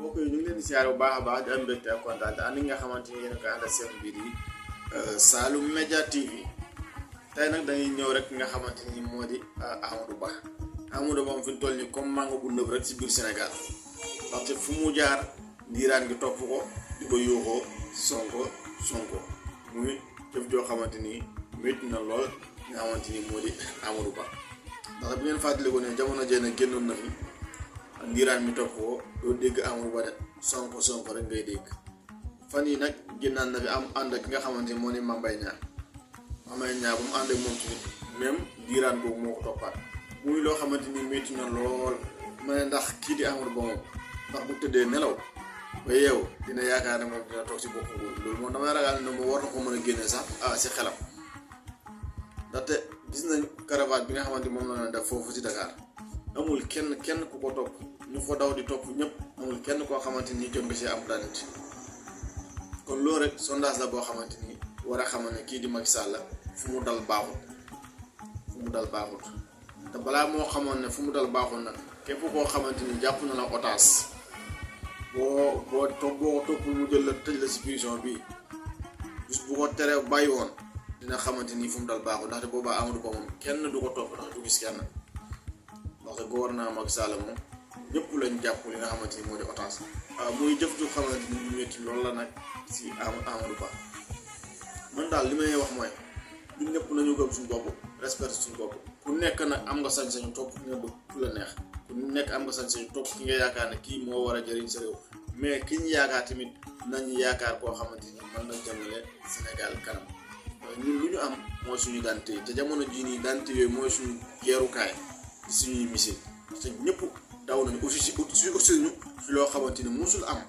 mbokk yi ñu ngi leen di siyaare bu baax a baax di am mbégte ak kontaan te ànd nga xamante ni yéen a koy ànd ak seen biir yi Saloum Media TV tey nag dañuy ñëw rek nga xamante ni moo di Amadou Ba. Amadou Ba moom fi ñu toll nii comme mango bu nëb rek si biir Sénégal ndaxte fu mu jaar ndiiraan gi topp ko di ko yuuxoo Sonko muy jëf joo xamante ni métti na lool nga xamante ni moo di Amadou Ba ndax bi ngeen fàttaliku ne jamono jee na génnoon na fi. Ndiiraan mi topp ko doo dégg Amadou Ba de Sonko rek ngay dégg fan yi nag génnaan na fi am ànd ak ki nga xamante ni moo ne Mame Mbaye Niang ba mu ànd ak moom tamit même ndiiraan boobu moo ko toppaat muy loo xamante ni métti na lool ma ne ndax kii di Amadou Ba moom ndax bu tëddee nelaw ba yeewu dina yaakaar ne moom dina toog si bopp nguur loolu moom damay ragal ne moom war na ko mën a génne sax si xelam ndaxte gis nañ caravane bi nga xamante moom la def foofu si Dakar amul kenn ku ko topp ñu ko daw di topp ñëpp amul kenn koo xamante ni jot nga si am daanit kon loolu rek sondage la boo xamante ni war a xamal ne kii di Macky Sall fu mu dal baaxut te balaa moo xamoon ne fu mu dal baaxut nag képp koo xamante ni jàpp na la otage boo topp mu jël la tëj la si prison bi bis bu ko teree bàyyi woon dina xamante ni fu mu dal baaxut ndaxte boobaa Amadou Ba moom kenn du ko topp ndax du gis kenn ndaxte gouvernement Macky Sall moom ñëpp lañ jàpp li nga xamante ni moo di otage muy jëf ju xamante ni ñu métti loolu la nag si Amadou Ba man daal li may wax mooy ñun ñëpp nañu gëm suñu bopp respecté suñu bopp ku nekk nag am nga sañ-sañu topp ki nga bëgg ku la neex ku nekk am nga sañ-sañu topp ki nga yaakaar ne kii moo war a jëriñ sa réew mais ki ñu yaakaar tamit nañu yaakaar koo xamante ni mën na jëmale Sénégal kanam ñun lu ñu am mooy suñu dante te jamono jii nii dante yooyu mooy suñu geerukaay di suñuy missile te ñëpp daw nañu aussi si ñu si loo xamante ni musul am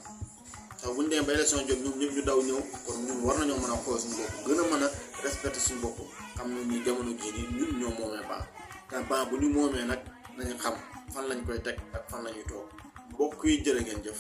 tax bu ñu demee ba élection jot ñoom ñëpp ñu daw ñëw kon ñun war nañoo mën a xool suñu bopp gën a mën a respecté suñu bopp xam ne ni jamono jii nii ñun ñoo moomee baax te baax bu ñu moomee nag nañu xam fan lañ koy teg ak fan la ñuy toog mbokk yi jërë ngeen jëf.